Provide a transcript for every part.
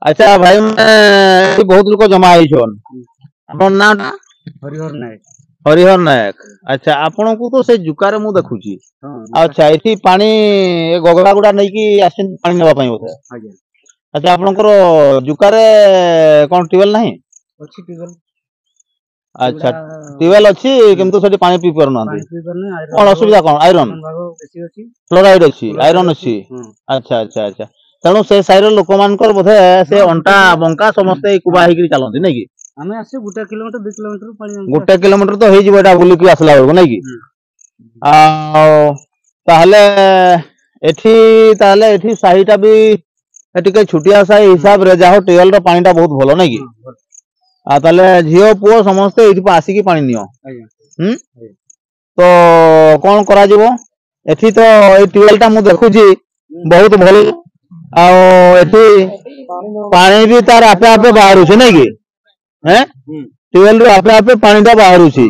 ଆଚ୍ଛା ଭାଇ ମାନେ, ଏଠି ବହୁତ ଲୋକ ଜମା ହେଇଛନ୍। ଆପଣଙ୍କ ନାଁଟା? ହରିହର ନାୟକ। ହରିହର ନାୟକ। ଆଚ୍ଛା, ଆପଣଙ୍କୁ ତ ସେ ଜୁକାରେ ମୁଁ ଦେଖୁଛି। ହଁ। ଆଚ୍ଛା, ଏଠି ପାଣି ଏ ଗଗରା ଗୁଡା ନେଇକି ଆସିଛନ୍ତି ପାଣି ନେବା ପାଇଁ ବୋଧେ? ଆଜ୍ଞା। ଆଚ୍ଛା, ଆପଣଙ୍କର ଜୁକାରେ କଣ ଟ୍ୟୁବୱେଲ ନାହିଁ? ଅଛି ଟ୍ୟୁବୱେଲ। ଆଚ୍ଛା, ଟ୍ୟୁବୱେଲ ଅଛି, କିନ୍ତୁ ସେଠି ପାଣି ପିଇ ପାରୁନାହାନ୍ତି। ପାଣି ପିଇ ପାରୁନି। କଣ ଅସୁବିଧା କଣ? ଆଇରନ୍ ଭାଗ ବେଶୀ ଅଛି। ଫ୍ଲୋରାଇଡ ଅଛି, ଆଇରନ୍ ଅଛି। ହଁ। ଆଚ୍ଛା, ତେଣୁ ସେ ସାହିର ଲୋକମାନଙ୍କର ବୋଧେ ସେ ଅଣ୍ଟା ବଙ୍କା, ସମସ୍ତେ ଏଇ କୁବା ହେଇକିରି ଚାଲନ୍ତି ନାଇଁ କି? ଆମେ ଆସିଛୁ 1 କିଲୋମିଟର 2 କିଲୋମିଟର ପାଣି ଆଣୁଛୁ। 1 କିଲୋମିଟର ତ ହେଇଯିବ ଏଇଟା ବୁଲିକି ଆସିଲା ବେଳକୁ, ନାଇଁ କି? ହୁଁ। ଆଉ ତାହେଲେ ଏଠି ସାହିଟା ବି ଟିକେ ଛୋଟିଆ ସାହି ହିସାବରେ ଯାହା ହଉ ଟ୍ୟୁବୱେଲ ର ପାଣିଟା ବହୁତ ଭଲ, ନାଇଁ କି? ହଁ, ଭଲ। ଆଉ ତାହେଲେ ଝିଅ ପୁଅ ସମସ୍ତେ ଏଇଠି ଆସିକି ପାଣି ନିଅ? ଆଜ୍ଞା। ହୁଁ। ଆଜ୍ଞା। ତ କଣ କରାଯିବ? ଏଠି ତ ଏଇ ଟ୍ୟୁବୱେଲ ଟା ମୁଁ ଦେଖୁଛି ବହୁତ ଭଲ, ଆଉ ଏଠି ପାଣି ବି ତାର ଆପେ ଆପେ ବାହାରୁଛି, ନାଇଁ କି? ହେଁ? ହୁଁ। ଟ୍ୟୁବୱେଲ ରୁ ଆପେ ଆପେ ପାଣିଟା ବାହାରୁଛି,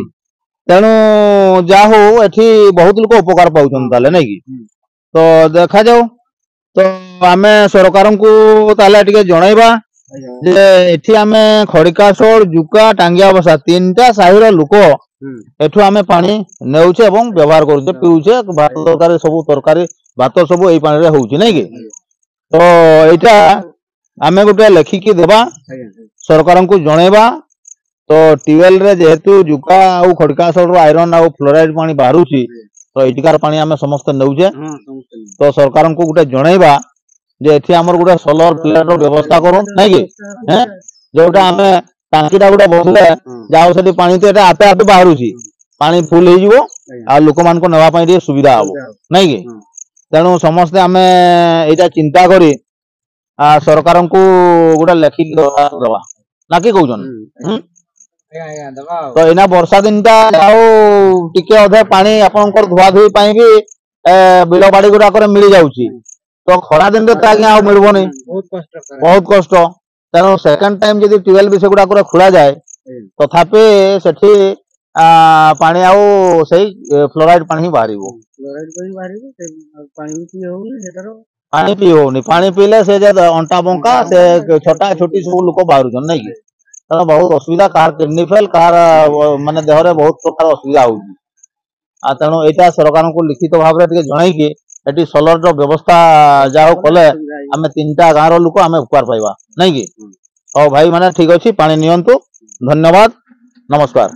ତେଣୁ ଯାହା ହଉ ଏଠି ବହୁତ ଲୋକ ଉପକାର ପାଉଛନ୍ତି ତାହେଲେ, ନାଇଁ କି? ହୁଁ। ତ ଦେଖାଯାଉ, ତ ଆମେ ସରକାରଙ୍କୁ ତାହେଲେ ଟିକେ ଜଣେଇବା ଆଜ୍ଞା। ଯେ ଏଠି ଆମେ ଖଡିକାଶୋଳ, ଜୁକା, ଟାଙ୍ଗିଆ ବସା ତିନିଟା ସାହିର ଲୋକ ଏଠୁ ଆମେ ପାଣି ନେଉଛେ ଏବଂ ବ୍ୟବହାର କରୁଛେ, ପିଉଛେ, ଭାତ ତରକାରୀ ସବୁ, ତରକାରୀ ଭାତ ସବୁ ଏଇ ପାଣିରେ ହଉଛି, ନାଇଁ କି? ତ ଏଇଟା ଆମେ ଗୋଟେ ଲେଖିକି ଦେବା, ଆଜ୍ଞା। ସରକାରଙ୍କୁ ଜଣେଇବା। ତ ଟ୍ୟୁବୱେଲ ରେ ଯେହେତୁ ଜୁକା ଆଉ ଖଡିକାଶୋଳରୁ ଆଇରନ୍ ଆଉ ଫ୍ଲୋରାଇଡ ପାଣି ବାହାରୁଛି, ତ ଏଠିକାର ପାଣି ଆମେ ସମସ୍ତେ ନେଉଛେ। ହଁ, ସମସ୍ତେ। ତ ସରକାରଙ୍କୁ ଗୋଟେ ଜଣେଇବା ଯେ ଏଠି ଆମର ଗୋଟେ ସୋଲର ପ୍ଲେଟ ର ବ୍ୟବସ୍ଥା କରୁନ୍, ନାଇଁ କି? ହେଁ, ଯୋଉଟା ଆମେ ଟାଙ୍କିଟା ଗୋଟେ ବସିଲେ ଯାଉ, ସେଠି ପାଣି ତ ଏଟା ଆପେ ଆପେ ବାହାରୁଛି, ପାଣି ଫୁଲ ହେଇଯିବ ଆଉ ଲୋକମାନଙ୍କୁ ନେବା ପାଇଁ ଟିକେ ସୁବିଧା ହବ, ନାଇଁ କି? ହଁ। ତେଣୁ ସମସ୍ତେ ଆମେ ଏଇଟା ଚିନ୍ତା କରି ସରକାରଙ୍କୁ ଗୋଟେ ଲେଖିକି ଦବା ନା କି କହୁଛନ୍ତି? ହୁଁ? ଆଜ୍ଞା, ଦବା। ତ ଏଇନା ବର୍ଷା ଦିନଟା ଆଉ ଟିକେ ଅଧେ ପାଣି ଆପଣଙ୍କର ଧୁଆ ଧୁଇ ପାଇଁ ବି ବିଲ ବାଡି ଗୁଡାକରେ ମିଳିଯାଉଛି, ତ ଖରା ଦିନରେ ତ ଆଜ୍ଞା ଆଉ ମିଳିବନି। ବହୁତ କଷ୍ଟ। ବହୁତ କଷ୍ଟ। ତେଣୁ ସେକେଣ୍ଡ ଟାଇମ ଯଦି ଟ୍ୟୁବୱେଲ ବି ସେଗୁଡାକରେ ଖୋଳା ଯାଏ, ତଥାପି ସେଠି ପାଣି ଆଉ ସେଇ ଫ୍ଲୋରାଇଡ ପାଣି ହିଁ ବାହାରିବ। କ୍ଲୋରାଇଡ ପାଣି ବାହାରିବ, ସେ ପାଣି ବି ପିଇ ହଉନି ସେଟାର। ପାଣି ପିଇ ହଉନି। ପାଣି ପିଇଲେ ସେ ଯେ ଅଣ୍ଟା ବଙ୍କା, ସେ ଛୋଟା ଛୋଟି ସବୁ ଲୋକ ବାହାରୁଛନ୍ତି, ନାଇଁ କି? ତେଣୁ ବହୁତ ଅସୁବିଧା, କାହାର କିଡନୀ ଫେଲ, କାହାର ମାନେ ଦେହରେ ବହୁତ ପ୍ରକାର ଅସୁବିଧା ହଉଛି। ଆଉ ତେଣୁ ଏଇଟା ସରକାରଙ୍କୁ ଲିଖିତ ଭାବରେ ଟିକେ ଜଣେଇକି ଏଠି ସୋଲର ର ବ୍ୟବସ୍ଥା ଯାହା ହଉ କଲେ ଆମେ ତିନିଟା ଗାଁର ଲୋକ ଆମେ ଉପକାର ପାଇବା, ନାଇଁ କି? ହଉ ଭାଇ ମାନେ, ଠିକ ଅଛି, ପାଣି ନିଅନ୍ତୁ। ଧନ୍ୟବାଦ, ନମସ୍କାର।